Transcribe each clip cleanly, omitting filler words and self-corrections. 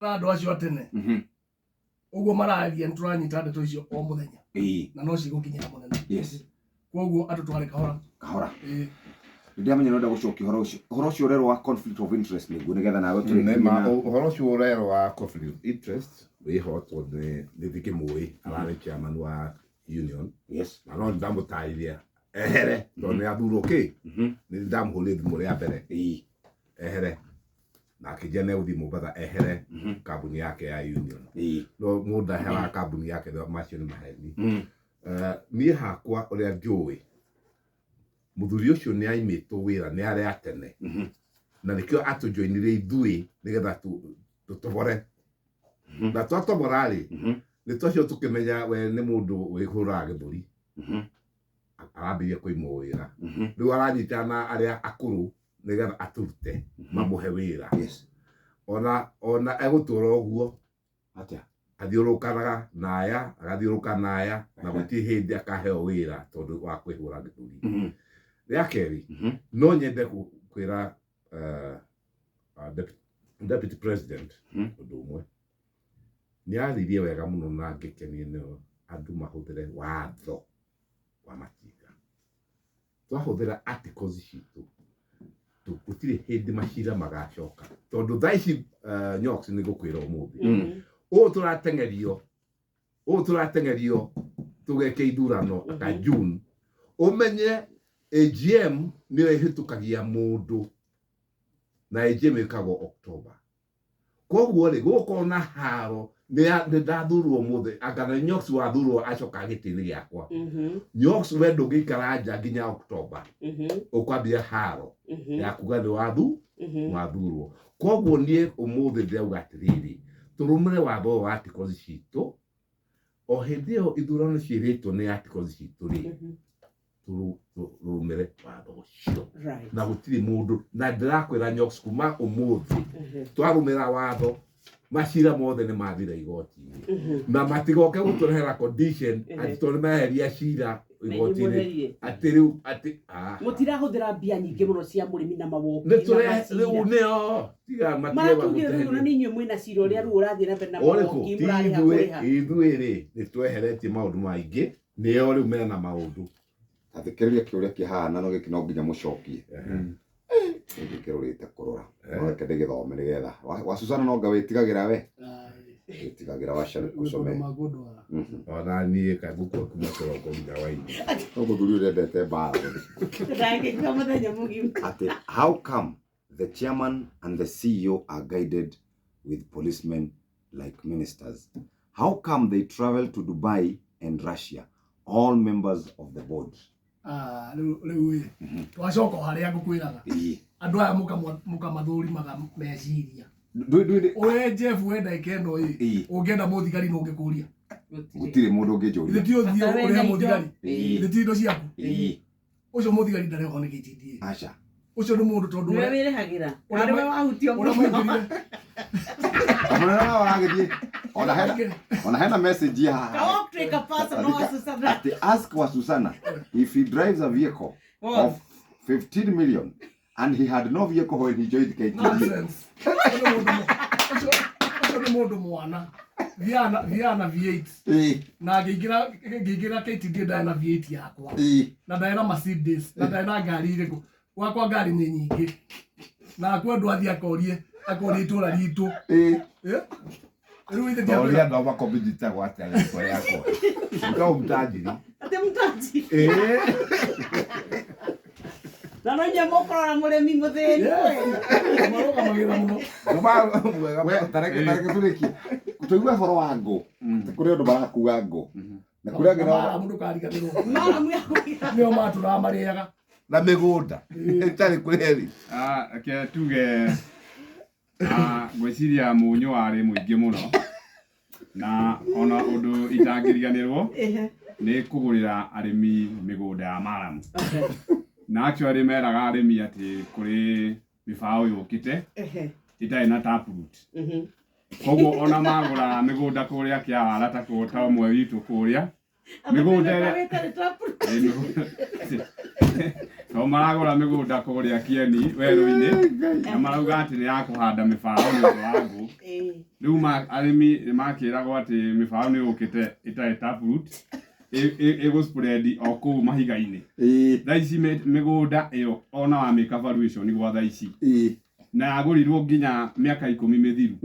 Andũ acio a tene ũguo mararia, nĩ tũranyita ndeto icio o mũthenya na no cigũkinyĩra mũnene. Koguo andũ twarĩ kahora. Kahora. Ĩĩ. Ndĩramenya no gũcokia ũhoro ũcio, ũhoro ũcio ũrerwo wa conflict of interest, nĩguo nĩgetha nawe tũrĩkie. Nĩma ũhoro ũcio ũrerwo wa conflict of interest wĩho, tondũ nĩ ndĩkĩmũĩ, ararĩ chairman wa union. Na no ndamũtarire ehere tondũ nĩ athurwo kĩ. Nĩ ndamũhũrire thimũ rĩa mbere ehere, na akĩnjia nĩ egũthiĩ Mombatha ehere kambuni yake ya union. No mũndũ ndaheraga kambuni yake, macio nĩ maheni. Niĩ hakwa ũrĩa njũĩ, mũthuri ũcio nĩ aimĩtwo wĩra nĩ arĩa tene, na nĩkĩo atũjoinire ithuĩ nĩgetha tũtobore, na twatobora rĩ, nĩ twacio tũkĩmenya we nĩ mũndũ wĩhũraga gĩthũri. Arambĩrĩria kũimwo wĩra. Rĩu aranyitana na arĩa akũrũ nĩgetha atũrute mamũhe wĩra. Ona egũtũra ũguo. Atĩa? Athiũrũkanaga na aya, agathiũrũka na aya, na gũtirĩ hĩndĩ akaheo wĩra tondũ wa kwĩhũra gĩthũri. Rĩa kerĩ, no nyende kwĩra deputy president ũndũ ũmwe. Nĩ aririe wega mũno na ngĩkenio nĩo, andũ mahũthĩre watho wa matinga. Twahũthĩra articles citũ, gũtirĩ hĩndĩ macira magacoka, tondũ thaa ici, Nyox, nĩ ngũkwĩra ũmũthĩ ũũ tũrateng'erio, ũũ tũrateng'erio tũgeke ithurano aka June, ũmenye AGM nĩyo ĩhĩtũkagia mũndũ, na AGM ĩkagwo October. Koguo rĩ, gũgũkorwo na haro nĩ ndathurwo ũmũthĩ, anga nĩ Nyox wathurwo acoka gĩtĩ-inĩ gĩakwa. Nyox, we ndũngĩikara nja nginya October, ũkwambia haro ya kuga nĩ wathurwo. Koguo niĩ ũmũthĩ ndĩrauga atĩrĩrĩ, tũrũmĩre watho ũyũ wa articles citũ. O hĩndĩ ĩyo ithurano ciĩrĩtwo nĩ articles citũ rĩ, tũrũmĩre watho ũcio. Na gũtirĩ mũndũ, na ndĩrakwĩra Nyox, kuma ũmũthĩ twarũmĩra watho, macira mothe nĩ mathira igoti-inĩ, na matigoke gũtũrehera condition atĩ tondũ nĩ mareheria cira igoti-inĩ Nĩmweherie. atĩ rĩu atĩ ah. Mũtirahũthĩra mbia nyingĩ mũno cia mũrĩmi na mawoki nĩ na tũre macira. Rĩu nĩo tiga matige. Maratugire rĩu ona nĩ inyuĩ mwĩna cira ũrĩa rĩu ũrathiĩ na mbere na ũrĩkũ? mawoki Ti mũrarĩha ithuĩ. kũrĩha. Ithuĩ rĩ, nĩ tweheretie maũndũ maingĩ, nĩo rĩu mena maũndũ. Tathikĩrĩria kĩũria kĩhana no gĩkĩ no nginya mũcokie. Gĩkĩ kĩrũrĩte kũrora. No reke ndĩgĩthome nĩgetha wa Susana no nga wĩtigagĩra we wĩtigagĩra waca Gwĩ gũcome. makũndwara. Ona niĩ kangũkua kuma kĩroko nginya waini. No mũthuri ũrĩa endete mbara. Ndangĩkua mũthenya mũgima. Atĩ how come the chairman and the CEO are guided with policemen like ministers? How come they travel to Dubai and Russia, all members of the board? Ah, rĩu ĩ, twacoka o harĩa ngũkwĩraga. Andũ aya mũkamathũrimaga meciria. We Jeff, we ndagĩka ĩno ĩ, ũngĩenda mũthigari nũ ũngĩkũria? Gũtirĩ mũndũ ũngĩnjũria. Githĩ ti ũthiĩ Bata wĩna ũrĩhe indo. mũthigari? Githĩ ti indo ciaku? Ũcio mũthigari ndarehwo nĩ KTDA. Aca. Ũcio nĩ mũndũ tondũ Nĩwe wĩrĩhagĩra. Arĩ we wahutio ũrĩa mũno. maingĩrire. Kamũnene wao aragĩthiĩ ona hena message haha. Ka walk a person no wa Susana. Ati ask wa Susana if he drives a vehicle of 15 million and he had no vehicle when he joined KTDA. Nonsense. Ũcio nĩ mũndũ mwana. Thiaga na V8. Na ngĩingĩra KTDA ndarĩ na V8 yakwa. Na ndarĩ na Mercedes, na ndarĩ na ngari irĩkũ. Gwakwa ngari nĩ nyingĩ. Na kwendwo athiĩ akorie itũra ritũ. Eh? Rĩu ithe Ũrĩa andũ a makombi njĩtagwo atĩa rĩtwa rĩakwa? Njĩtagwo mũtanjiri. Atĩ mũtanjiri. Ĩĩ. Na no inyuĩ mũkũrora mũrĩmi mũthĩni. Marũgamagĩrĩra mũno. Mwega. We tareke tũrĩkie. Tũigue ũhoro wa ngũ. Kũrĩ andũ marakuga ngũ. Na kũrĩ angĩ nao Maramu ndũkariganĩrwo. Maramu ya kũiga. Nĩo matũraga marĩaga. Na mĩgũnda ĩtarĩ kũrĩ. Ah, reke tuge ngwĩciria mũnyũ warĩ mũingĩ mũno, na ona ũndũ itangĩriganĩrwo nĩ kũgũrĩra arĩmi mĩgũnda ya maramu. Na actually meraga arĩmi atĩ kũrĩ mĩbaũ yũkĩte ĩtarĩ na taproot, koguo ona magũra mĩgũnda kũrĩa Kĩawara ta ta ũmwe witũ kũrĩa. Mĩgũnda ĩrĩa to maragũra mĩgũnda kũrĩa Kieni werũ-inĩ na marauga atĩ nĩ ya kũhanda mĩbaũ nĩ ũndũ wa ngũ. Rĩu arĩmi nĩ makĩragwo atĩ mĩbaũ nĩ yũkĩte ĩtarĩ taproot ĩgũ spread o kũu mahiga-inĩ. Thaa ici mĩgũnda ĩyo ona wamĩka valuation gwa thaa ici na yagũrirwo nginya mĩaka 10 mĩthiru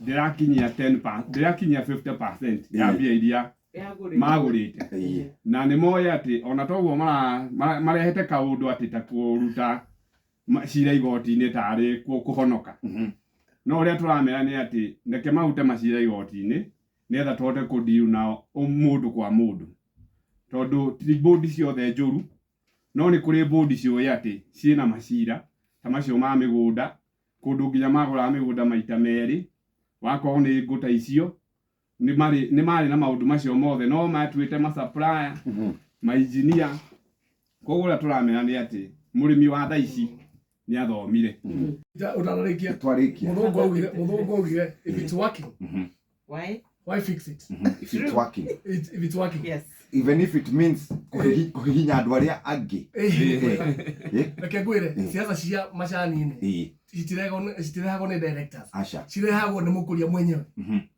ndĩrakinyia 10 ndĩrakinyia 50% ya mbia iria magũrĩte. Na nĩ moĩ atĩ ona toguo marehete kaũndũ atĩ ta kũruta cira igoti-inĩ tarĩ kũhonoka. No ũrĩa tũramera nĩ atĩ reke marute macira igoti-inĩ nĩgetha tũhote kũdeal nao mũndũ kwa mũndũ. Tondũ ti bũndi ciothe njũru, no nĩ kũrĩ bũndi ciũĩ atĩ ciĩna macira ta macio ma mĩgũnda, kũndũ nginya magũraga mĩgũnda maita merĩ, wakorwo nĩ ngũ ta icio nĩ marĩ na maũndũ macio mothe no matuĩte ma supplier, ma engineer. Koguo ũrĩa tũramera nĩ atĩ mũrĩmi wa thaa ici nĩ athomire. Ũtanarĩkia. Twarĩkia. Mũthũngũ augire if it's working, why fix it? If it's working. If it's working. Yes. Even if it means kũhihinya andũ arĩa angĩ. Reke ngwĩre, siasa cia macani-inĩ citirehagwo nĩ directors. Aca. Cirehagwo nĩ mũkũria mwenyewe.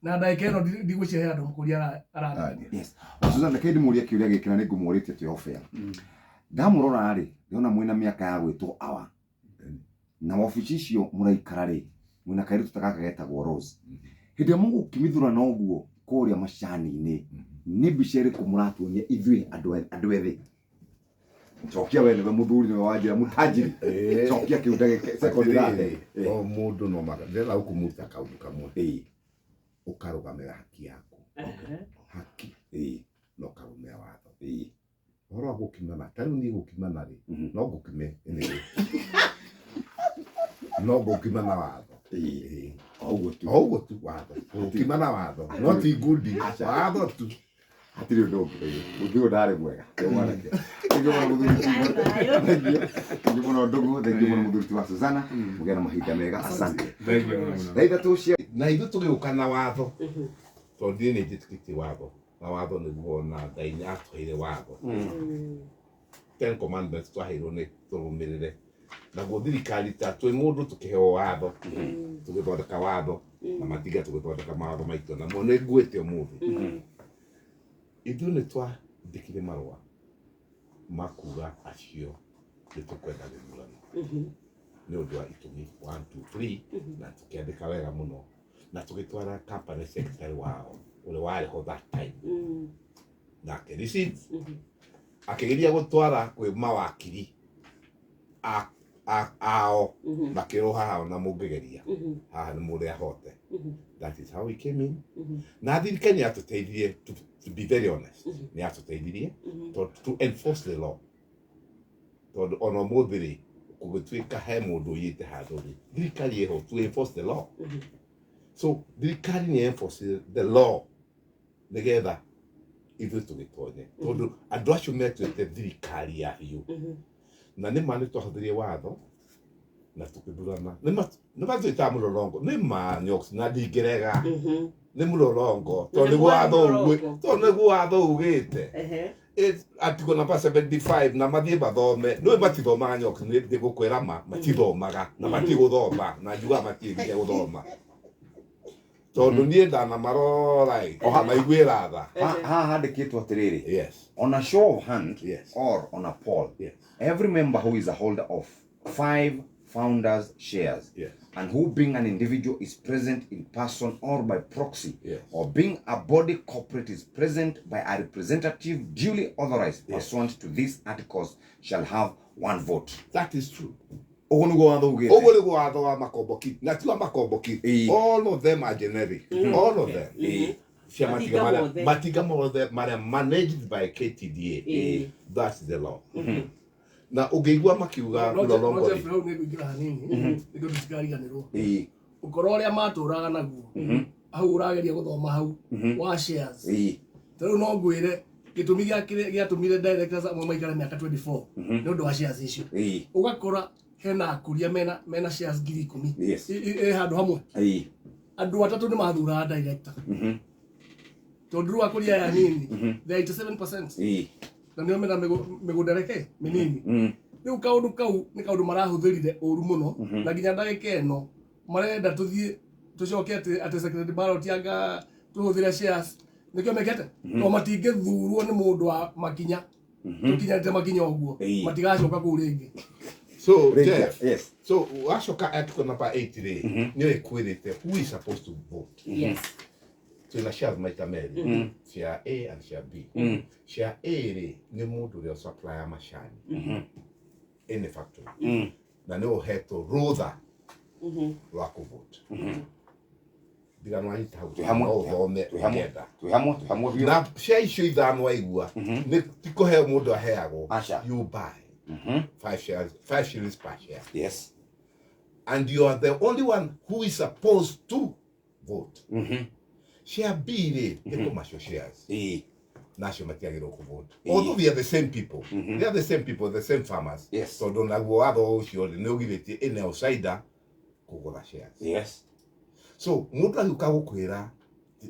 Na ndagĩka ĩno ndigũcihe andũ mũkũria araria. Yes. Susan, reke ndĩmũrie kĩũria gĩkĩ na nĩngũmũrĩtie twĩ off air. Ndamũrora rĩ, ndĩrona mwĩna mĩaka ya gwĩtwo awa. Na wabici icio mũraikara rĩ, mwĩna kairĩtu ta gaka getagwo Rose. Hĩndĩ ĩrĩa mũgũkĩmithũrana ũguo kũrĩa macani-inĩ, nĩ mbica ĩrĩkũ mũratuonia ithuĩ andũ ethĩ? Cokia we nĩwe mũthuri nĩwe wanjĩra mũtanjiri. Cokia kĩu ndagĩka sekondi thate. O mũndũ no ndĩrenda gũkũmũruta kaũndũ kamwe. Ũkarũgamĩra haki yaku. Haki. Na ũkarũmĩra watho. Ũhoro wa gũkimana, ta rĩu niĩ gũkimana rĩ, no ngũkime anyway. No ngũkimana watho. O ũguo tu watho. Gũkimana watho. No ti ngundi, watho tu. Hatirĩ ũndũ ũngĩ. Mũthuri ũyũ ndarĩ mwega. Nĩ mwanake. Thengiũ mũno mũthuri ti. Thengiũ. Thengiũ mũno ndũng'ũ. Thengiũ mũno mũthuri ti wa Suzana. Mũgĩe na mahinda mega. Asante. Thengiũ mũno. Thaa ithatũ cia na ithuĩ tũgĩũka na watho. Tondũ niĩ nĩ njĩtĩkĩtie watho. Na watho nĩguo na Ngai nĩ atũheire watho. 10 commandments twaheirwo nĩ tũrũmĩrĩre. Naguo thirikari ta twĩ mũndũ tũkĩheo watho, tũgĩthondeka watho, na matinga tũgĩthondeka mawatho maitũ namo nĩ nguĩte ũmũthĩ. Ithuĩ nĩ twandĩkire marũa ma kuga acio nĩ tũkwenda gĩthurano nĩ ũndũ wa itũmi 1 2 3 na tũkĩandĩka wega mũno na tũgĩtwara company secretary wao ũrĩa warĩ ho that time nake receipt akĩgeria gũtwara kwĩ mawakiri ao makĩrwo haha ona mũngĩgeria haha nĩ mũrĩ ahote. That is how we came in. Na thirikari nĩ yatũteithirie, to be very honest, nĩ yatũteithirie to enforce the law. Tondũ ona ũmũthĩ rĩ, kũgĩtuĩka he mũndũ ũiyĩte handũ rĩ, thirikari ĩho to enforce the law. So thirikari nĩ enforce the law nĩgetha ithuĩ tũgĩtonye. Tondũ andũ acio metuĩte thirikari ya biũ. Na nĩ ma nĩ twahũthĩrire watho na tũkĩthurana. Nĩ matwĩtaga mũrũrongo. Nĩ ma Nyox na ndingĩrega. Nĩ mũrũrongo. Tondũ nĩguo watho ugĩte. Article number 75 na mathiĩ mathome. Nĩũĩ matithomaga Nyox, nĩngũkwĩra ma matithomaga na matigũthoma na njugaga matiĩrire gũthoma. Tondũ niĩ ndanamarora ĩ, maiguĩra tha. Haha handĩkĩtwo atĩrĩrĩ. Yes. On a show of hand, yes, or on a poll, yes, every member who is a holder of 5 founders shares, yes, and who being an individual is present in person or by proxy, yes, or being a body corporate is present by a representative duly authorized, yes, pursuant to these articles, shall have 1 vote. That is true. Ũguo nĩguo watho ugĩte. Ũguo nĩguo watho wa makomboki. Na ti wa makomboki. All of them are generic. All of them. Cia matinga matinga mothe marĩa managed by KTDA. That's the law. Na ũngĩigua makiuga mũrũrongo rĩ. Hau nĩ ngũingĩra hanini nĩguo tũtikariganĩrwo. Ũkorwo ũrĩa matũraga naguo hau ũrageria gũthoma hau wa shares. Ta rĩu no ngwĩre gĩtũmi gĩatũmire directors amwe maikare mĩaka 24 nĩ ũndũ wa shares icio. Ũgakora hena akũria mena shares 10,000. Yes. Ĩ handũ hamwe. Andũ atatũ nĩ mathuraga director. Tondũ rĩu akũria aya nini, they are 87%. Na nĩo mena mĩgũnda reke mĩnini. Rĩu kaũndũ kau nĩ kaũndũ marahũthĩrire ũru mũno, na nginya ndagĩka ĩno marenda tũthiĩ tũcoke atĩ secretary ballot anga tũhũthĩre shares, nĩkĩo mekete, to matingĩthurwo nĩ mũndũ wa makinya tũkinyarĩte makinya ũguo, matigacoka kũu rĩngĩ. So Rĩngĩ, Jeff, yes. so wacoka article number 8 rĩ, nĩyo ĩkwĩrĩte who is supposed to vote. Yes. Twĩna shares maita merĩ, share A and share B. Share A rĩ, nĩ mũndũ ũrĩa supplier macani any factory, na nĩ ũhetwo rũtha rwa kũvote. Ndigano wanyita hau, Twĩ hamwe, no ũthome twĩ hamwe. ũngĩenda. Twĩ hamwe biũ. Na share icio ithano waigua nĩ ti kũheo mũndũ aheagwo. Aca. You buy 5 shares, 5 shillings per share, and you are the only one who is supposed to vote. Share B rĩ, nĩ commercial shares, nacio matiagĩrĩirwo kũvote, although we are the same people. They are the same people, the same farmers. Tondũ naguo watho ũcio rĩ, nĩ ũgirĩtie any outsider kũgũra shares. So mũndũ agĩũka gũkwĩra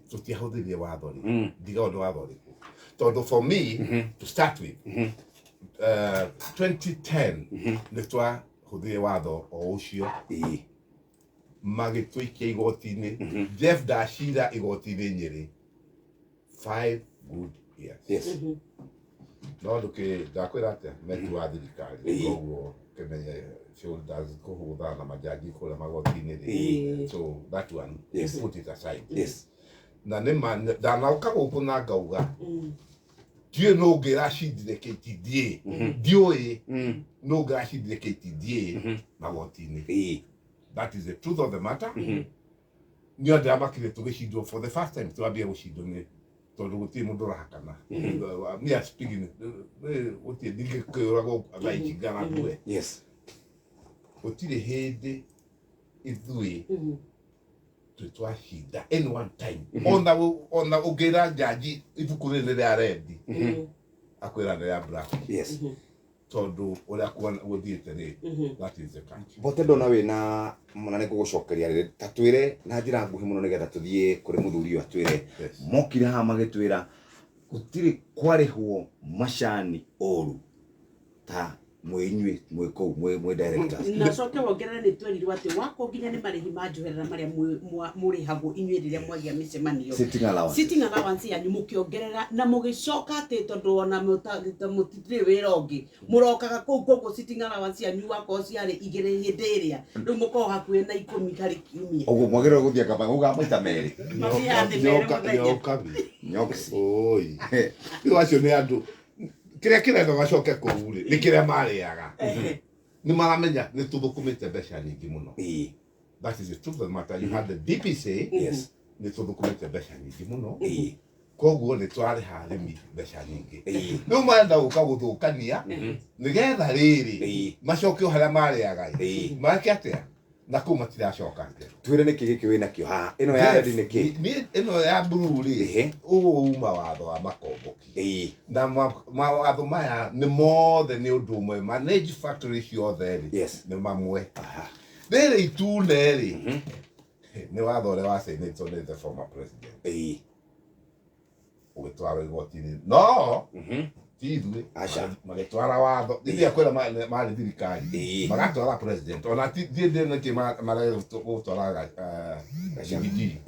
tũtiahũthĩrire watho rĩ, ndiga ũndũ watho ũrĩkũ, tondũ for me, to start with, 2010 nĩ twahũthĩrire watho o ũcio, magĩtũikia igoti-inĩ. Jeff, ndacira igoti-inĩ Nyĩrĩ 5 good years. No ndũkĩ ndakwĩra atĩa, metu wa thirikari, koguo kĩmenye shoulders kũhũthana na majaji kũrĩa magoti-inĩ rĩ. So that one, put it aside. Na nĩ ma ndanoka gũkũ na ngauga ndiũĩ nũ ũngĩ ĩracindire KTDA, ndiũĩ nũ ũngĩ ĩracindire KTDA magoti-inĩ. That is the truth of the matter. Nĩ ndĩramakire tũgĩcindwo for the first time, twambia gũcindwo nĩ tondũ gũtirĩ mũndũ ũrahakana. Me are speaking, gũtirĩ ndingĩkĩũragwo thaa ici ngarakue. Gũtirĩ hĩndĩ ithuĩ twĩ twacinda any one time, ona ũngĩra njanji ibuku rĩrĩ nĩ rĩa red, akwĩra nĩ rĩa black, tondũ ũrĩa kuona gũthiĩte rĩ, that is the catch. Bote ndona wĩna na nĩ ngũgũcokeria rĩrĩ, ta twĩre na njĩra nguhĩ mũno nĩgetha tũthiĩ kũrĩ mũthuri ũyũ atwĩre. Mokire haha magĩtwĩra gũtirĩ kwarĩhwo macani ũru ta mwĩ inyuĩ mwĩ kũu mwĩ directors. Na coke wongerere nĩ twerirwo atĩ wako nginya nĩ marĩhi ma njoherera marĩa mũrĩhagwo inyuĩ rĩrĩa mwagĩa mĩcemanio. Sitting allowance. Sitting allowance yanyu mũkĩongerera na mũgĩcoka atĩ tondũ ona mũtirĩ wĩra ũngĩ mũrokaga kũu, koguo sitting allowance yanyu wakorwo ciarĩ 2 hĩndĩ ĩrĩa, rĩu mũkorwo hakuhĩ na 10 harĩ kiumia. Ũguo mwagĩrĩirwo gũthiĩ ngamba uga maita merĩ. Mathiaga thĩ merĩ mũthenya. Nyokabi. Nyoksi. Oi, rĩu acio nĩ andũ kĩrĩa kĩrenda macoke kũu rĩ, nĩ kĩrĩa marĩaga. Nĩ maramenya nĩ tũthũkũmĩte mbeca nyingĩ mũno. That is the truth of the matter. You had the DPC. Nĩ tũthũkũmĩte mbeca nyingĩ mũno, koguo nĩ twarĩha arĩmi mbeca nyingĩ. Rĩu marenda gũka gũthũkania nĩgetha rĩrĩ macoke o harĩa marĩaga ĩ. Mareke atĩa na kũu matiracoka. Twĩre nĩkĩ gĩkĩ wĩ nakĩo haha, ĩno ya red nĩkĩ? Niĩ ĩno ya blue rĩ, ũũ uma watho wa makomboki, na mawatho maya nĩ mothe nĩ ũndũ ũmwe, manage factory ciothe rĩ, nĩ mamwe. Rĩrĩ itune rĩ, nĩ watho ũrĩa wacainĩtwo nĩ the former president, ũgĩtwarwo igoti-inĩ, no ti ithuĩ. Aca. Magĩtwara watho ithuĩ akwĩra marĩ thirikari, magatwara president, ona ti thiĩ ndĩ nĩkĩ marega gũtwara Rigiji,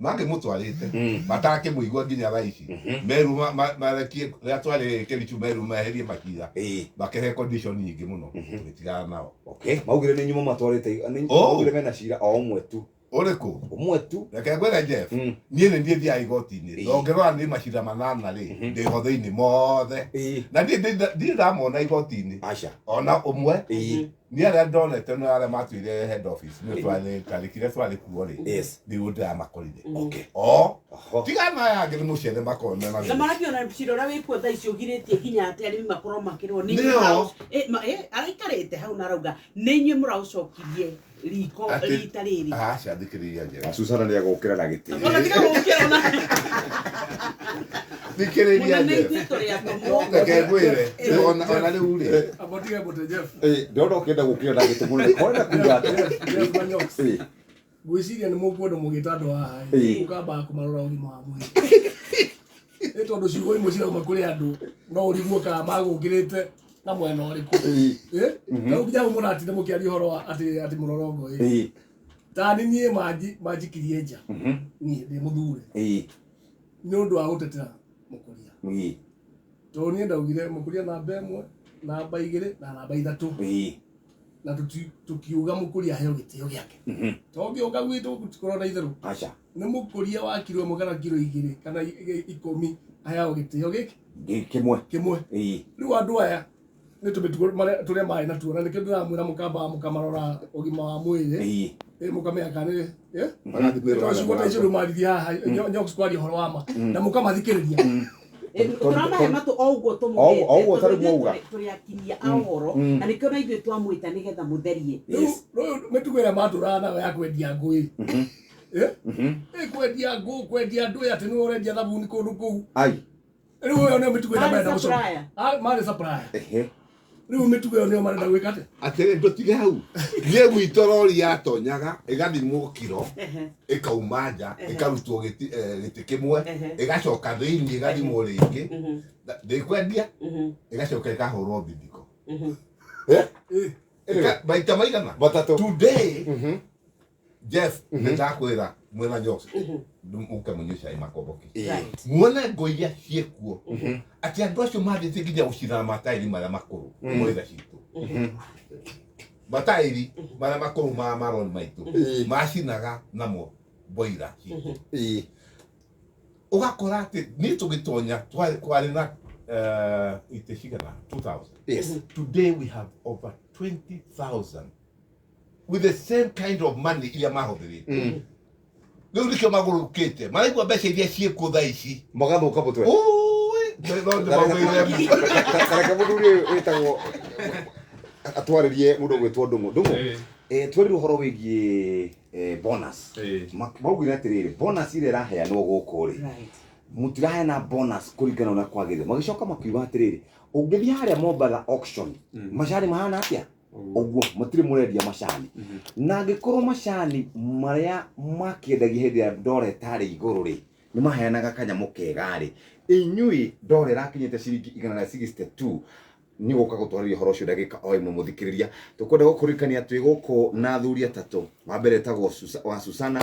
mangĩmũtwarĩte matakĩmũigua nginya thaa ici, meru marekie rĩrĩa twarĩ Kericho, meru meherie macira, makĩhe condition nyingĩ mũno, tũgĩtigana nao. Okay, maugire nĩ nyuma matwarĩte Oh. maugire mena cira o ũmwe tu. Ũrĩkũ? Ũmwe tu. Reke ngwĩre Jeff, niĩ nĩ niĩ thiaga igoti-inĩ, na ũngĩrora nĩ macira manana rĩ, ndĩho thĩinĩ mothe, na niĩ ndirĩ ndamona igoti-inĩ Aca. ona ũmwe. Niĩ arĩa ndonete nĩ arĩa matuire head office, nĩ twarĩ tarĩki iria twarĩ kuo rĩ, nĩguo ndĩramakorire. O tigana aya angĩ nĩ mũcere makorwo mena Na thĩna. marakĩona cira ũrĩa wĩkuo thaa ici ũgirĩtie nginya atĩ arĩmi makorwo makĩrwo nĩ Nĩo. inyuĩ araikarĩte hau na arauga nĩ inyuĩ mũraũcokirie riko rita rĩrĩ. Aca, thikĩrĩria njega. Susana nĩ agũkĩra na gĩtĩ. Ona tiga gũkĩra ona Thikĩrĩria mũnene, njega. ithuĩ tũrĩ atũmwo. Reke ngwĩre ona rĩu rĩ, Abotige bote Jeff. Ndĩrona ũkĩenda gũkĩra na gĩtĩ mũno korenda kuga atĩ Jeff Manyox. Ngwĩciria nĩ mũkuona mũgĩta andũ haha, mũkambaga kũmarora ũgima wa mwĩrĩ. Nĩ tondũ ciugo imwe cirauma kũrĩ andũ no ũrigwo kana magũkĩrĩte na mwena ũrĩkũ. Ĩĩ. Rĩu nginya hau mũratinda mũkĩaria ũhoro wa atĩ mũrorongo ĩ. Ĩĩ. Tani niĩ manjikirie nja. Niĩ ndĩ mũthure. Ĩĩ. Nĩ ũndũ wa gũtetera mũkũria. Ĩĩ. Tondũ niĩ ndaugire mũkũria namba 1, namba 2 na namba 3. Ĩĩ. Na tukiuga mũkũria aheo gĩtĩo gĩake. Tondũ ngĩũka gwitũ gũtikorwo na itherũ. Aca. Nĩ mũkũria wa kiro 1 kana kiro 2 kana 10 aheagwo gĩtĩo gĩkĩ. Kĩmwe. Kĩmwe. Ĩĩ. Rĩu andũ aya nĩ tũmĩtugo tũrĩa marĩ natuo na nĩkĩo ndĩramwĩra mũkambaga mũkamarora ũgima wa mwĩrĩ. Ĩĩ. Mũkamenya kana nĩ Magathiĩ kwĩrora Tondũ ciugo ta icio rĩu marithia haha nyox kwaria ũhoro wa ma na mũkamathikĩrĩria. Tũramahe matũ o ũguo O ũguo tũmũhete tarĩ mwauga. tũrĩ akinyia a ũhoro na nĩkĩo na ithuĩ twamwĩta nĩgetha mũtherie. Rĩu mĩtugo ĩrĩa matũraga nayo ya kwendia ngũ ĩ. Kwendia ngũ, kwendia ndũĩ atĩ nĩwe ũrendia thabuni kũndũ kũu. Ai. Rĩu ĩyo nĩyo mĩtugo ĩrĩa Marĩ marenda gũcokia. supplier. Marĩ supplier. Ehe. Rĩu mĩtugo ĩyo nĩyo marenda gwĩka atĩa? Atĩrĩ ndũtige hau. Niĩ gwitũ rori yatonyaga ĩgathimwo kiro ĩkauma nja ĩkarutwo gĩtĩ kĩmwe ĩgacoka thĩinĩ ĩgathimwo rĩngĩ ndĩkwendia ĩgacoka ĩkahũrwo bindiko. Maita maigana? Matatũ. Today Jeff nĩndakwĩra mwĩna Jose mũke mũnyue cai makomboki. Muone ngũ iria ciĩkuo atĩ andũ acio mathiĩte nginya gũcindana mataĩri marĩa makũrũ mũrĩtha citũ. Mataĩri marĩa makũrũ ma marori maitũ macinaga namo boira citũ. Ĩĩ. Ũgakora atĩ niĩ tũgĩtonya kwarĩ na itĩ cigana 2000. Yes. Today we have over 20,000 with the same kind of money iria mahũthĩrĩte. Rĩu nĩkĩo magũrũkĩte maraigua mbeca iria ciĩkuo thaa ici. Magathũka mũtwe. Ũĩ, no nĩ maugĩire. Tareke mũthuri ũyũ wĩtagwo atwarĩrie mũndũ ũgwĩtwo Ndũng'ũ. Ndũng'ũ, twarĩrie ũhoro wĩgiĩ bonus. Maugire atĩrĩrĩ, bonus ĩrĩa ĩraheanwo gũkũ rĩ, mũtiraheana bonus kũringana na ũrĩa kwagĩrĩire. Magĩcoka makiuga atĩrĩrĩ, ũngĩthiĩ harĩa Mombatha auction, macani mahana atĩa? Ũguo matirĩ mũrendia macani. Na angĩkorwo macani marĩa makĩendagia hĩndĩ ĩrĩa ndora ĩtarĩ igũrũ rĩ, nĩ maheanaga kanyamũ kega rĩ, inyuĩ ndora ĩrakinyĩte ciringi 162 nĩ gũka gũtwarĩria ũhoro ũcio ndagĩka o ĩmwe mũthikĩrĩria. Tũkwenda gũkũririkania twĩ gũkũ na athuri atatũ. Wa mbere etagwo wa Susana,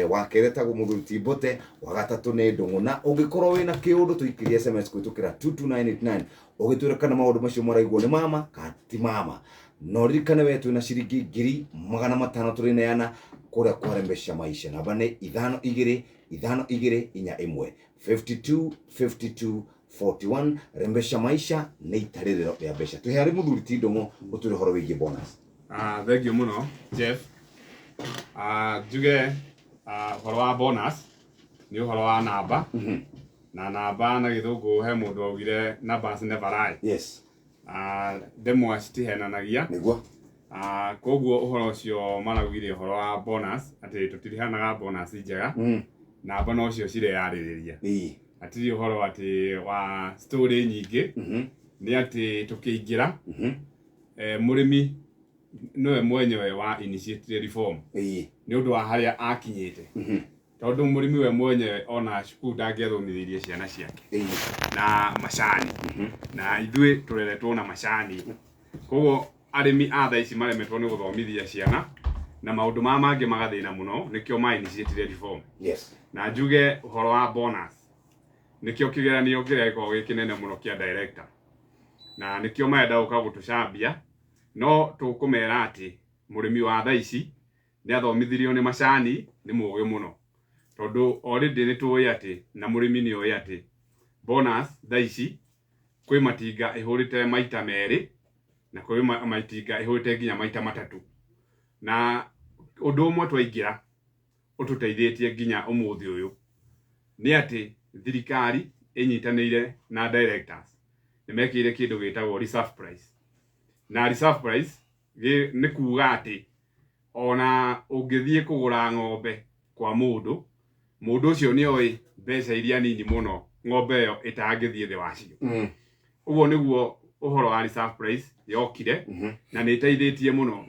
wa kerĩ etagwo mũthuri ti Mbote, wa gatatũ nĩ Ndũng'ũ. Na ũngĩkorwo wĩna kĩũndũ tũikĩrie SMS kũhĩtũkĩra 22989 ũgĩtwĩra kana maũndũ macio maraiguo nĩ mama kana ti mama. Na ũririkane we twĩna ciringi 500,000 tũrĩneana kũrĩa kwa Rembesha Maisha. Namba nĩ 5 2 5 2 4 1 52 52 41. Rembesha Maisha nĩ itarĩrĩro rĩa mbeca. Twĩ harĩ mũthuri ti Ndũng'ũ ũtwĩre ũhoro wĩgiĩ bonus. Thank you mũno Jeff. Njuge ũhoro wa bonus nĩ ũhoro wa namba. Na namba na gĩthũngũ he mũndũ augire numbers never lie. Yes. Ndemwa citihenanagia. Nĩguo. Koguo ũhoro ũcio maraugire ũhoro wa bonus atĩ tũtirihanaga bonus njega. Namba nocio cireyarĩrĩria. Hatirĩ ũhoro atĩ wa story nyingĩ. Nĩ atĩ tũkĩingĩra, mũrĩmi nĩwe mwenyewe wa initiate reform. Nĩ ũndũ wa harĩa akinyĩte. Tondũ mũrĩmi we mwenyewe ona cukuru ndangĩathomithĩirie ciana ciake. Na macani. Na ithuĩ tũreretwo na macani. Koguo arĩmi a thaa ici maremetwo nĩ gũthomithia ciana na maũndũ maya mangĩ magathĩna mũno, nĩkĩo ma initiate reform. Yes. Na njuge ũhoro wa bonus. Nĩkĩo kĩgeranio kĩrĩa gĩkoragwo gĩ kĩnene mũno kĩa director. Na nĩkĩo marenda gũka gũtũcambia, no tũkũmera atĩ mũrĩmi wa thaa ici nĩ athomithirio nĩ macani, nĩ mũũgĩ mũno. Tondũ already nĩ tũĩ atĩ, na mũrĩmi nĩ oĩ atĩ bonus thaa ici kwĩ matinga ĩhũrĩte maita merĩ na kwĩ matinga ĩhũrĩte nginya maita matatũ. Na ũndũ ũmwe twaingĩra ũtũteithĩtie nginya ũmũthĩ ũyũ nĩ atĩ thirikari ĩnyitanĩire na directors nĩ mekĩire kĩndũ gĩtagwo reserve price. Na reserve price nĩ kuga atĩ ona ũngĩthiĩ kũgũra ng'ombe kwa mũndũ, mũndũ ũcio nĩ oĩ mbeca iria nini mũno ng'ombe ĩyo ĩtangĩthiĩ thĩ wacio. Ũguo nĩguo ũhoro wa reserve price yokire na nĩ ĩteithĩtie mũno.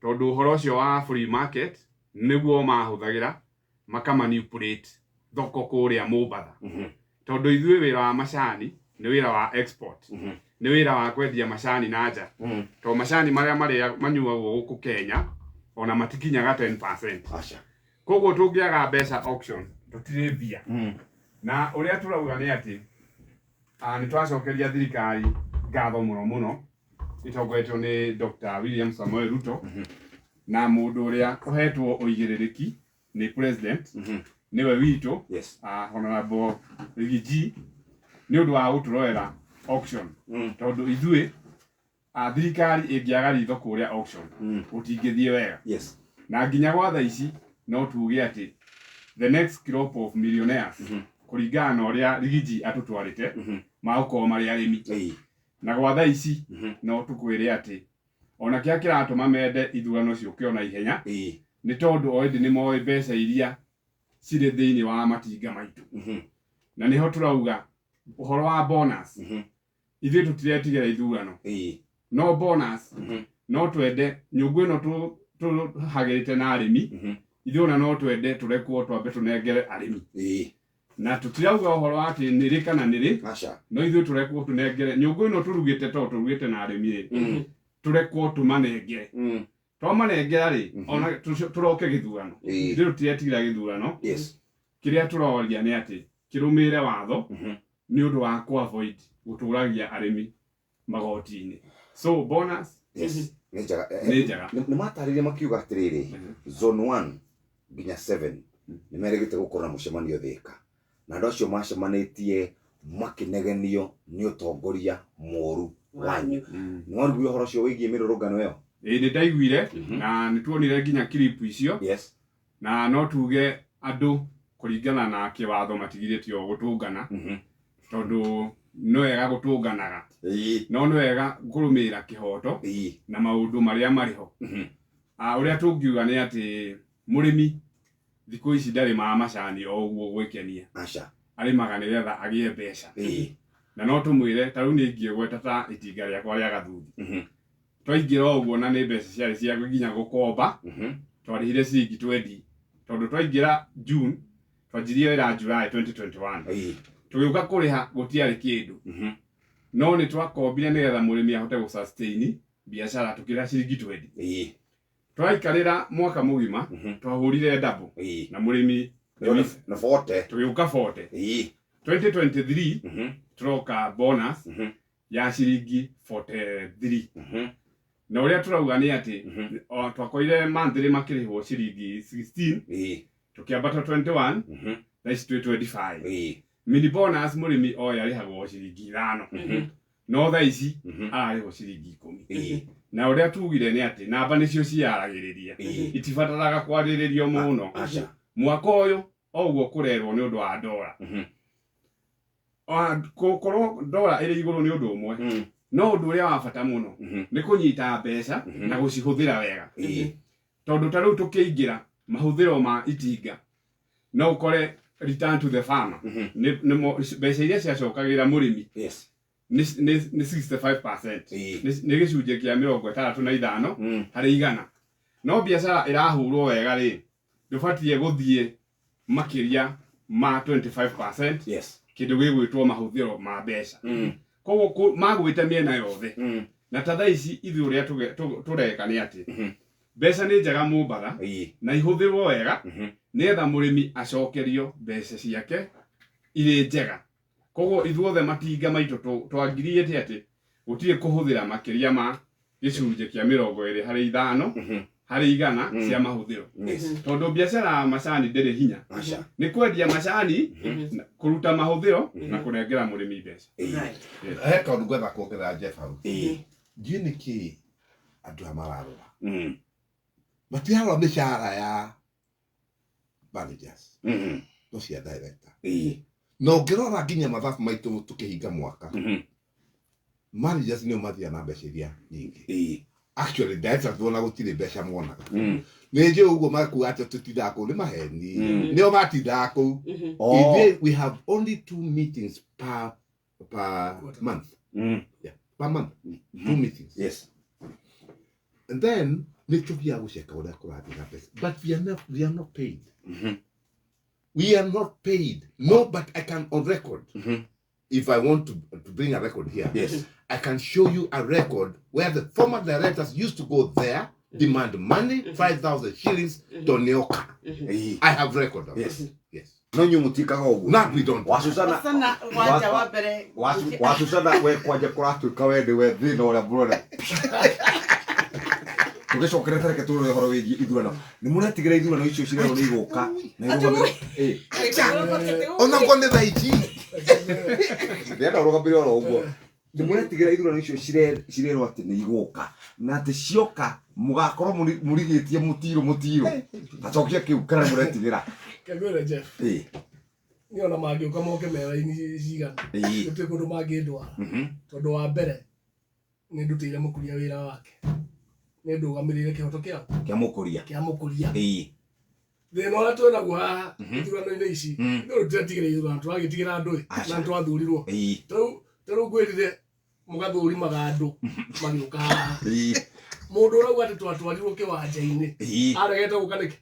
Tondũ ũhoro ũcio wa free market nĩguo mahũthagĩra maka manipulate thoko kũrĩa Mombatha. Tondũ ithuĩ wĩra wa macani nĩ wĩra wa export, nĩ wĩra wa kwendia macani na nja, tondũ macani marĩa marĩa manyuagwo gũkũ Kenya ona matikinyaga 10%. Aca. Koguo tũngĩaga mbeca auction tũtirĩ mbia. Na ũrĩa tũrauga nĩ atĩ nĩ twacokeria thirikari ngatho mũno mũno ĩtongoretio nĩ Dr. William Samoei Ruto, na mũndũ ũrĩa ũhetwo ũigĩrĩrĩki nĩ president, nĩwe witũ, Honorable Riggy nĩ ũndũ wa gũtũrorera auction, tondũ ithuĩ thirikari ĩngĩaga ritho kũrĩa auction, gũtingĩthiĩ wega. Na nginya gwa thaa ici no tuge atĩ the next crop of millionaires, kũringana na ũrĩa Riggy atũtwarĩte, magũkorwo marĩ arĩmi. Na gwa thaa ici no tũkwĩre atĩ ona kĩrĩa kĩratũma mende ithurano ciũke ona ihenya nĩ tondũ already nĩ moĩ mbeca iria cirĩ thĩinĩ wa matinga maitũ. Na nĩho tũrauga ũhoro wa bonus, ithuĩ tũtiretigĩra ithurano, no bonus no twende nyũngũ ĩno tũhagĩrĩte na arĩmi, ithuĩ ona no twende tũrekwo twambe tũnengere arĩmi. Na tũtirauga ũhoro wa atĩ nĩrĩ kana nĩrĩ, Aca. no ithuĩ tũrekwo tũnengere nyũngũ ĩno tũrugĩte, tondũ tũrugĩte na arĩmi rĩ, tũrekwo tũmanengere. Twamanengera rĩ, ona tũroke gĩthurano, ithuĩ tũtiretigĩra gĩthurano. Kĩrĩa tũroria nĩ atĩ kĩrũmĩrĩre watho, nĩ ũndũ wa kũ avoid gũtũragia arĩmi magoti-inĩ. So bonus Yes, nĩ njega. Nĩ njega. Nĩ matarĩria makiuga atĩrĩrĩ, zone 1 nginya 7 nĩ merĩgĩte gũkorwo na mũcemanio Thĩka, na andũ acio macemanĩtie makĩnegenio nĩ ũtongoria mũru wanyu. Nĩ wariguire ũhoro ũcio wĩgiĩ mĩrũrũngano ĩyo? Ĩĩ, nĩ ndaiguire, na nĩ tuonire nginya clip icio. Na no tuge andũ kũringana na kĩwatho matigirĩtio gũtũngana, tondũ nĩ wega gũtũnganaga, no nĩ wega kũrũmĩrĩra kĩhoto na maũndũ marĩa marĩ ho. Ũrĩa tũngiuga nĩ atĩ mũrĩmi thikũ ici ndarĩmaga macani o ũguo gwĩkenia. Aca. Arĩmaga nĩgetha agĩe mbeca. Na no tũmwĩre ta rĩu nĩ ingĩgweta ta itinga rĩakwa rĩa gathuthi, twaingĩra ũguo na nĩ mbeca ciarĩ cia nginya gũkomba, twarĩhire ciringi 20, tondũ twaingĩra June, twanjirie wĩra July 2021, tũgĩũka kũrĩha gũtiarĩ kĩndũ, no nĩ twakombire nĩgetha mũrĩmi ahote gũ sustain biacara, tũkĩrĩha ciringi 20. Twaikarĩra mwaka mũgima, twahũrire double na mũrĩmi Na 40. Tũgĩũka 40. 2023 tũroka bonus ya ciringi 43, na ũrĩa tũrauga nĩ atĩ o twakorire monthly makĩrĩhwo ciringi 16, tũkĩambata 21, thaa ici twĩ 25. Mini bonus mũrĩmi oe arĩhagwo ciringi 5, no thaa ici ararĩhwo ciringi 10. Na ũrĩa tugire nĩ atĩ namba nĩcio ciaragĩrĩria, itibataraga kwarĩrĩrio mũno. Aca. Mwaka ũyũ o ũguo kũrerwo nĩ ũndũ wa ndora, gũkorwo ndora ĩrĩ igũrũ nĩ ũndũ ũmwe, no ũndũ ũrĩa wa bata mũno nĩ kũnyita mbeca na gũcihũthĩra wega, tondũ ta rĩu tũkĩingĩra mahũthĩro ma itinga, no ũkore return to the farmer nĩ mbeca iria ciacokagĩra mũrĩmi nĩ 65%, nĩ gĩcunjĩ kĩa 65 harĩ igana. No biacara ĩrahũrwo wega rĩ, ndũbatiĩ gũthiĩ makĩria ma 25% kĩndũ gĩgwĩtwo mahũthĩro ma mbeca. Koguo magwĩte mĩena yothe, na ta thaa ici ithuĩ ũrĩa tũreka nĩ atĩ mbeca nĩ njega Mombatha, na ihũthĩrwo wega, nĩgetha mũrĩmi acokerio mbeca ciake irĩ njega. Koguo ithuothe matinga maitũ twangiriĩte atĩ gũtirĩ kũhũthĩra makĩria ma gĩcunjĩ kĩa 25 harĩ igana cia mahũthĩro, tondũ biacara ya macani ndĩrĩ hinya. Aca. Nĩ kwendia macani, na kũruta mahũthĩro na kũnengera mũrĩmi mbeca. He kaũndũ ngwenda kuongerera, Jeff, hau. Ndiũĩ nĩkĩ andũ aya mararora, matirarora mĩcara ya managers, no cia director. Na ũngĩrora nginya mathabu maitũ tũkĩhinga mwaka, managers nĩo mathiaga na mbeca iria nyingĩ. Actually directors ona gũtirĩ mbeca monaga. Nĩ njũĩ ũguo makuga atĩ tũtindaga kũu nĩ maheni. Nĩo matindaga kũu. Ithuĩ we have only two meetings per month. Yeah, per month two meetings. And then nĩ tũthiaga gũceka ũrĩa kũrathiĩ na mbeca, but we are not paid. We are not paid. No, but I can on record. If I want to bring a record here, I can show you a record where the former directors used to go there, demand money, 5,000 shillings to Neoka. I have record of it. Yes. No inyuĩ mũtiĩkaga ũguo. Not we don't. Wacucana Sana wanja wa mbere wacucana we kwanja kũratuĩka we nĩwe thĩna ũrĩa mũrona. Tũgĩcokerete reke tũrore ũhoro wĩgiĩ ithurano. Nĩ mũretigĩra ithurano icio cirerwo nĩ igũka na irũgamĩrĩrwo. Ona kwa nĩ thaa ici. Ndĩrenda ũrũgamĩrĩre oro ũguo. Nĩ mũretigĩra ithurano icio cirerwo atĩ nĩ igũka na atĩ cioka mũgakorwo mũrigĩtie mũtirũ mũtirũ. Tacokia kĩu kana nĩ mũretigĩra. Kengwĩre Jeff, niĩ ona mangĩũka moke mera-inĩ cigana, gũtirĩ kũndũ mangĩndwara. Tondũ wa mbere nĩ ndutĩire mũkũria wĩra wake, nĩ ndũgamĩrĩire kĩhoto kĩao Kĩa mũkũria. Kĩa mũkũria. Thĩna ũrĩa twĩnaguo haha ithurano-inĩ ici, ithuĩ tũtiretigĩra ithurano, tũragĩtigĩra andũ ĩ, na nĩ twathurirwo. Tarĩu ngwĩrire mũgathũrimaga andũ magĩũka haha. Mũndũ ũrauga atĩ twatwarirwo kĩwanja-inĩ aregete gũka nĩkĩ?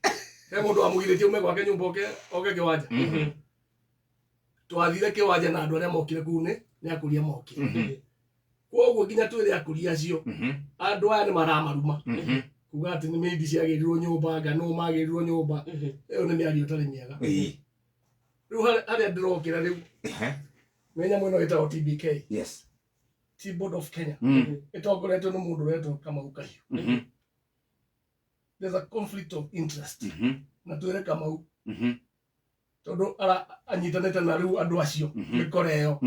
He mũndũ wamũgirĩtie ume gwake nyũmba oke kĩwanja? Twathire kĩwanja na andũ arĩa mokire kũu nĩ akũria mokire. Koguo nginya twĩre akũria acio, andũ aya nĩ maramaruma kuga atĩ nĩ mĩindi ciagĩrirwo nyũmba, ngano magĩrirwo nyũmba. Ĩyo nĩ mĩario ĩtarĩ mĩega. Rĩu harĩa ndĩrokĩra rĩu nĩ nyamũ ĩno ĩtagwo TBK, Tea Board of Kenya, ĩtongoretio nĩ mũndũ ũretwo Kamau Kahiũ. There's a conflict of interest. Na twĩre Kamau, tondũ anyitanĩte na rĩu andũ acio mĩkora ĩyo.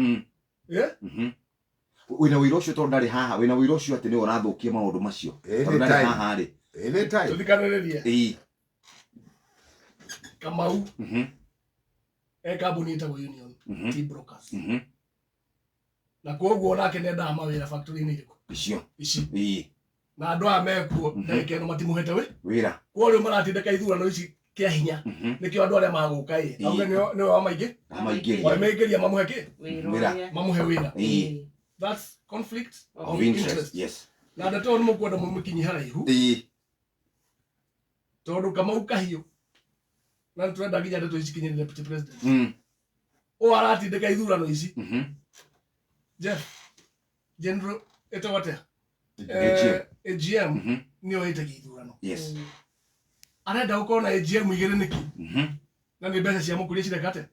Wĩna ũira ũcio tondũ ndarĩ haha, wĩna ũira ũcio atĩ nĩwe ũrathũkia maũndũ macio tondũ ndarĩ haha rĩ. Anytime. Tũthikanĩrĩrie. Kamau e kambuni ĩtagwo Union Tea Brokers, na koguo nake nĩendaga mawĩra factory-inĩ irĩkũ? Icio. Ici. Na andũ aya mekuo ndagĩka ĩno matimũhete wĩra. Koguo rĩu maratindĩka ithurano ici kĩa hinya, nĩkĩo andũ arĩa magũka ĩ auge nĩwe wamaingĩ wamaingĩria mamũhe kĩ? Mamũhe wĩra. That's conflict of interest. Yes. Na ndeto nĩ mũkwenda mũmĩkinyie haraihu, tondũ Kamau Kahiũ, na nĩtũrenda nginya ndeto ici kinyĩre deputy president, ũyũ aratindĩka ithurano ici. Jeff, general ĩtagwo atĩa? AGM nĩyo ĩtagia ithurano. Arenda gũkorwo na AGM igĩrĩ nĩkĩ? Na nĩ mbeca cia mũkũria cireka atĩa?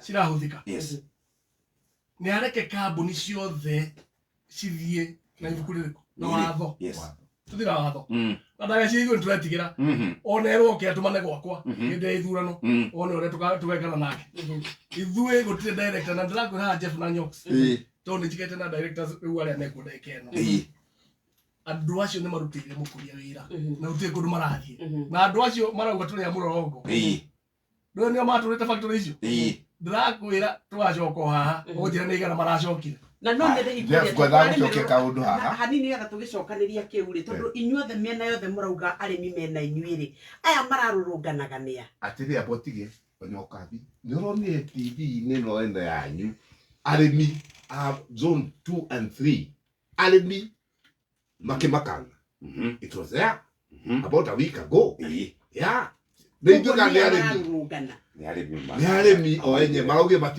Cirahũthĩka. Nĩ areke kambuni ciothe cithiĩ na ibuku rĩrĩkũ? Na watho. Tũthiĩ na watho. Na ndagĩka cia ithuĩ nĩtũretigĩra ona erwo oke atũmane gwakwa hĩndĩ ya ithurano, one ũrĩa tũgekana nake. Ithuĩ gũtirĩ director, na ndĩrakwĩra haha Jeff na Nyox, tondũ nĩ njigĩte na directors rĩu arĩa mekuo ndagĩka ĩno. Andũ acio nĩ marutĩire mũkũria wĩra na gũtirĩ kũndũ marathiĩ, na andũ acio marauga tũrĩ a mũrorongo. Ndũĩ nĩo matũrĩte factory icio? Ndĩrakwĩra tũgacoka o haha ũnjĩre nĩ igana maracokire. Na no nyende Jeff, ngwetha gũcokia kaũndũ haha. Hanini getha tũgĩcokanĩria kĩu rĩ, tondũ inyuothe mĩena yothe mũrauga arĩmi mena inyuĩ rĩ, aya mararũrũnganaga nĩa? Atĩrĩ, amba ũtige Onyokabi, nĩ ũronire TV-inĩ ĩno ĩno yanyu arĩmi a zone 2 and 3 arĩmi makĩmakana. It was there about a week ago. Yeah. Nĩ ithuĩ kana nĩ arĩmi? Mararũrũngana. Nĩ arĩmi. Nĩ arĩmi o enye maraugire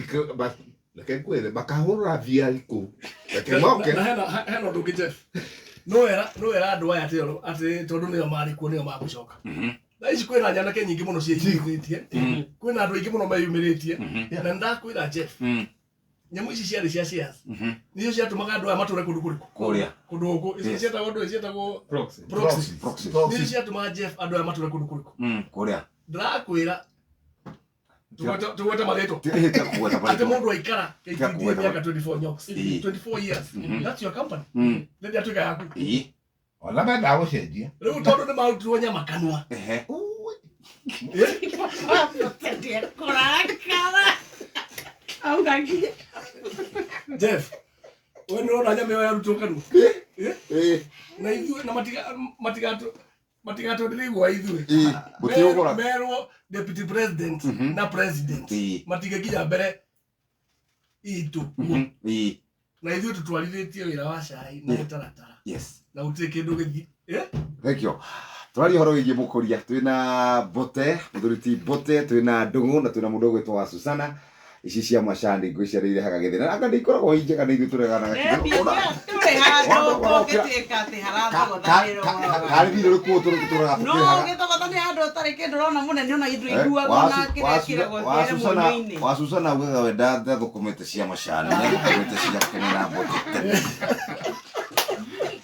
reke ngwĩre makahũra thiari kũu, reke moke. Na hena ũndũ ũngĩ Jeff, no era andũ aya atĩ tondũ nĩo marĩ kuo nĩo magũcoka. Thaa ici kwĩna nyanake nyingĩ mũno ciĩyumĩrĩtie, kwĩna andũ aingĩ mũno meyumĩrĩtie, na nĩndakwĩra Jeff, nyamũ ici ciarĩ cia shares nicio ciatũmaga andũ aya matũre kũndũ kũrĩkũ? Kũrĩa. Kũndũ gũkũ ici ciĩtagwo ndũĩ, ciĩtagwo Proxy. Proxy. Proxy. Nicio ciatũmaga Jeff andũ aya matũre kũndũ kũrĩkũ? Kũrĩa. Ndĩrakwĩra tũgwete marĩtwa Tiga kũgweta atĩ marĩtwa. mũndũ aikara Tiga KTDA kũgweta mĩaka 24 Nyox, 24 years, that's your company, nĩ atuĩka yaku. Ona mendaga gũcenjia. Rĩu tondũ nĩ marutirwo nyama kanua. Kũrakara auga nginya Jeff, we nĩ ũrona nyama ĩyo yarutwo kanua? Na ithuĩ na matigatwenderie igwa ithuĩ. Gũtirĩ ũgũra. Merwo deputy president na president matigĩkinya mbere itũ, na ithuĩ tũtwarithĩtie wĩra wa cai na mũtaratara na gũtirĩ kĩndũ gĩthiĩ. Thank you. Tũraria ũhoro wĩgiĩ mũkũria. Twĩna Mbote, mũthuri ti Mbote, twĩna Ndũng'ũ na twĩna mũndũ ũgwĩtwo wa Susana. Ici cia macani ngwĩciria nĩ irehaga gĩthĩna. Anga nĩ ikoragwo i njega nĩ ithuĩ tũreganaga kiugo. Tũgĩtuĩka atĩ harathogothanĩrwo Karĩ thirĩ ũrĩkũ tũraga no tũkĩrĩhaga? gĩthogothanĩ handũ ũtarĩ kĩndũ ũrona mũnene ona ithuiguaga ona kĩrĩa kĩragwo kĩrĩ mũnyũ-inĩ Wa Susana augaga we ndathũkũmĩte cia macani, ndathũkũmĩte cia Kenya na Mbote tene.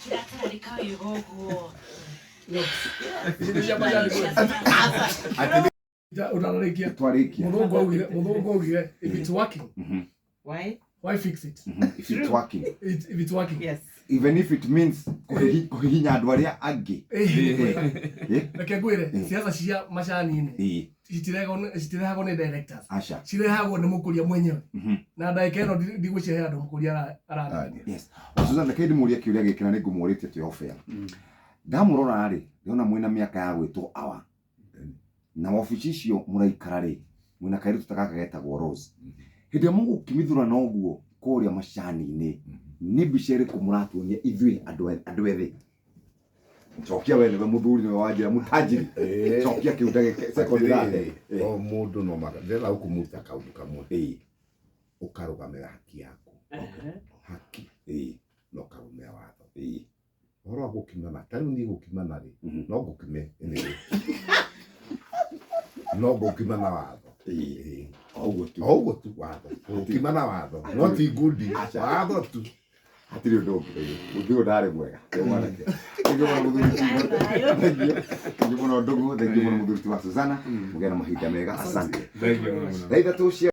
Kĩratarĩka wega ũguo. Ici cia macani Atĩ ũtanarĩkia twarĩkia. Mũthũngũ augire if it's working, Why? why fix it? If it's working. If it's working. Yes. Even if it means kũhihinya andũ arĩa angĩ. Eh, reke ngwĩre, siasa cia macani-inĩ Ĩĩ, citirehagwo nĩ directors, aca. cirehagwo nĩ mũkũria mwenyewe, na ndagĩka ĩno ndigũcihe andũ mũkũria araria. Yes. Susan, reke ndĩmũrie kĩũria gĩkĩ na nĩngũmũrĩtie twĩ off air. Ndamũrora rĩ, ndĩrona mwĩna mĩaka ya gwĩtwo awa. Na wabici icio mũraikara rĩ, mwĩna kairĩtu ta gaka getagwo Rose. Hĩndĩ ĩrĩa mũgũkĩmithũrana ũguo kũrĩa macani-inĩ, nĩ mbica ĩrĩkũ mũratuonia ithuĩ andũ ethĩ? Cokia we nĩwe mũthuri, nĩwe wanjĩra mũtanjiri. Cokia kĩu ndagĩka sekondi Atĩrĩrĩ, thate. o mũndũ no maka ndĩrenda gũkũmũruta kaũndũ kamwe, ũkarũgamĩra haki yaku, haki na ũkarũmĩra watho. Ũhoro wa gũkimana, ta rĩu niĩ gũkimana rĩ, no ngũkime anyway. No ngũkimana watho. Ĩĩ. O ũguo tu. O ũguo tu watho, gũkimana watho, no ti ngundi, watho tu. Hatirĩ ũndũ ũngĩ. Mũthuri ũyũ ndarĩ mwega. Nĩ mwanake. Thengiũ mũno mũthuri ti Mbote. Thengiũ. Thengiũ mũno Ndũng'ũ. Thengiũ mũno mũthuri ti wa Susana. Mũgĩe na mahinda mega. Asante. Thank you mũno. Thaa 3 cia